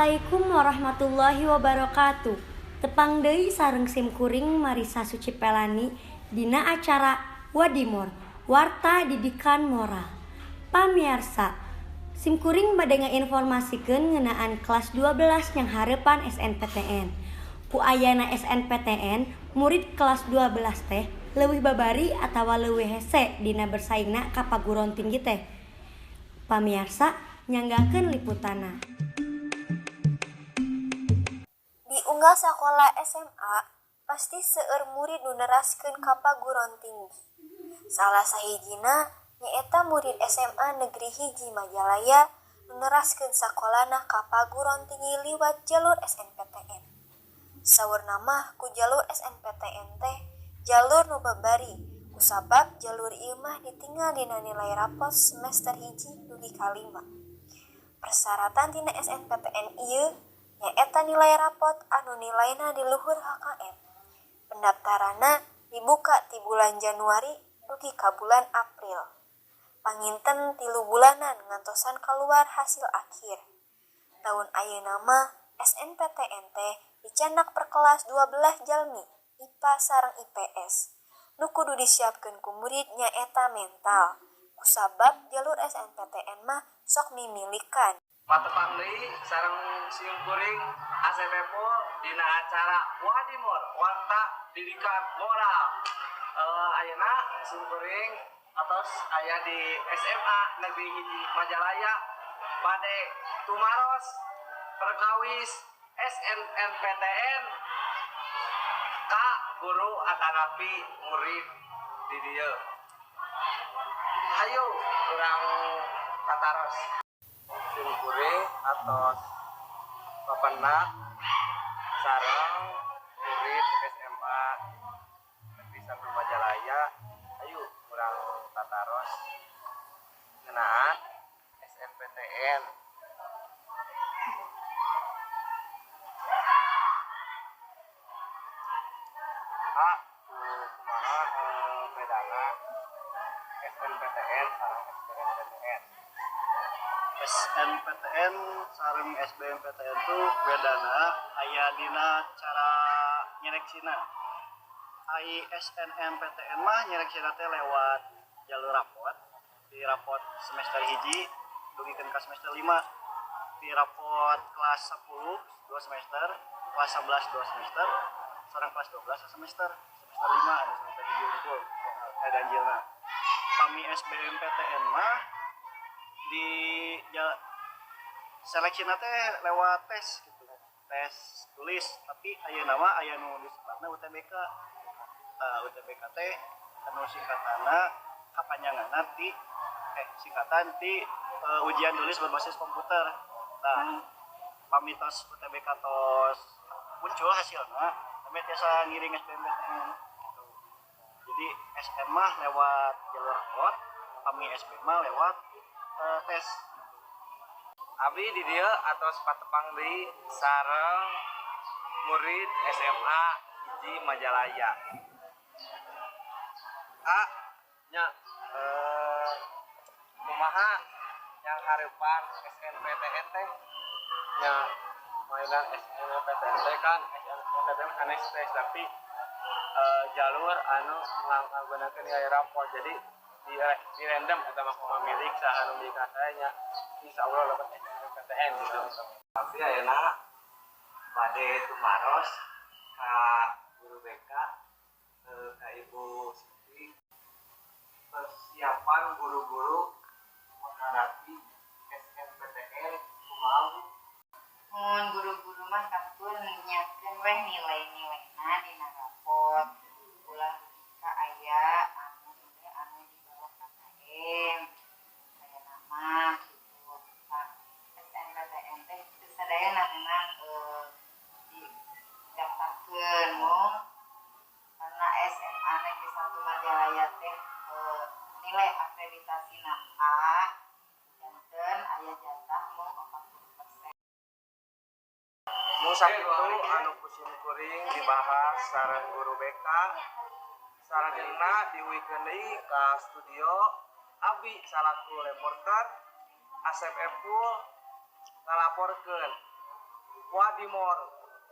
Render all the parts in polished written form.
Assalamualaikum warahmatullahi wabarakatuh. Tepang deui sareng simkuring Marisa Suci Pelani dina acara Wadimor, Warta Didikan Moral. Pamiarsa, simkuring bade ngainformasikeun ngeunaan kelas 12 yang harepan SNPTN. Ku ayana SNPTN, murid kelas 12 teh leuwih babari atawa leuwih hese dina bersaingna ka paguron tinggi teh. Pamiarsa, nyanggakeun liputanna. Di unggal sakola SMA pasti seueur murid nu neraskeun ka paguron tinggi. Salah sahijina nyaeta murid SMA Negeri 1 Majalaya nu neraskeun sakolana ka paguron tinggi liwat jalur SNPTN. Saurna mah ku jalur SNPTN teh jalur nu babari kusabab jalur ieu mah ditinggal dina nilai rapot semester 1 dugi ka 5. Persyaratan tina SNPTN ieu nyaeta nilai rapot anu nilaina di luhur HKM. Pendaftaranna dibuka ti bulan Januari dugi ka bulan April. Panginten 3 bulanan ngantosan kaluar hasil akhir. Taun ayeuna mah SNPTN teh dicandak per kelas 12 jalmi IPA sareng IPS. Nu kudu disiapkeun ku murid nyaeta mental. Kusabab jalur SNPTN mah sok mimilikan. Patepang deui sareng simkuring ACP Pol dina acara Wadimor, Warta Didikan Moral. Ayeuna simkuring atos aya di SMA Negeri 1 Majalaya bade tumaros perkawis SNMPTN ka guru atanapi murid di dieu. Hayu urang kataros. Simkuring atos papenak sareng murid SMA Negeri 1 Majalaya. Ayo urang tataros ngeunaan SNPTN. A, kumaha bedana SNPTN sareng SBMPTN? SNPTN sareng SBMPTN tuh bedana aya dina cara nyeleksina. Ai SNMPTN mah nyeleksina teh lewat jalur rapot, di rapot semester 1 dugikeun ka semester 5, di rapot kelas 10 2 semester, kelas 11 2 semester, sareng kelas 12 semester, semester 5 ada semester 1 unggul, ganjilna. Kami SBMPTN mah di seleksina teh lewat tes gitu, tes tulis, tapi ayeuna mah aya nu disebutna UTBK. UTBK teh anu singkatanna kapanjanganna ti singkatan ti ujian tulis berbasis komputer. Nah, pami tos UTBK tos muncul hasilna, kami tiasa ngiring SBMPTN gitu. Jadi SN mah lewat jalur rapot, kami SB mah lewat tes. Abi di dieu atos patepang deui sareng murid SMA 1 Majalaya. A nya kumaha yang hareupan SNPTN teh? Nya mainan SNMPTN teh kan SNMPTN sanes tes tapi jalur anu ngagunakeun nilai rapor, jadi di random eta mah kumaha milik saha anu milik saya nya insyaallah dapat SNMPTN gitu. Tapi ayeuna bade tumaros ka guru BK, ka Ibu Siti, persiapan guru-guru menghadapi SNPTN kumaha, Bu? Mun guru-guru mah kantun nyiapkeun weh nilai-nilaina dina rapot, ulah dugi ka aya anu nilai anu di bawah KKM aya nama gitu. Nah, SNPTN teh teu sadayana memang didaftarkeun, mung karena SMA Negeri 1 Majalaya teh nilai akreditasina A, janten aya jatah mung 40%. Mung sakitu anu ku simkuring dibahas sareng guru BK. Salajengna diuihkeun deui ka studio. Abi salaku reporter Asep Epul ngalaporkeun. Wadimor,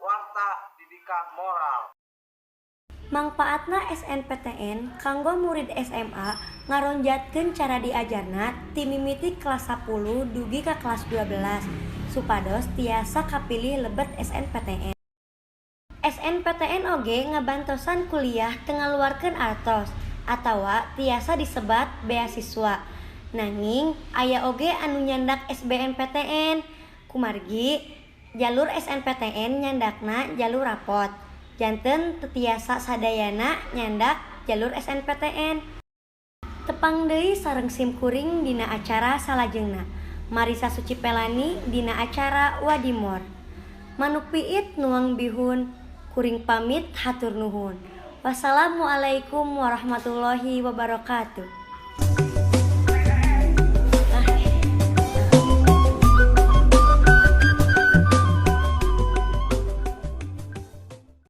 Warta Didikan Moral. Mangpaatna SNPTN kanggo murid SMA ngaronjatkeun cara diajarna ti mimiti kelas 10 dugi ka kelas 12 supados tiasa kapilih lebet SNPTN. SNPTN oge ngabantosan kuliah teu ngaluarkeun artos atawa tiasa disebat beasiswa. Nanging aya oge anu nyandak SBMPTN kumargi jalur SNPTN nyandakna jalur rapot. Janten teu tiasa sadayana nyandak jalur SNPTN. Tepang deui sareng simkuring dina acara salajengna. Marisa Suci Pelani dina acara Wadimor. Manuk piit nuang bihun, kuring pamit hatur nuhun. Wassalamualaikum warahmatullahi wabarakatuh.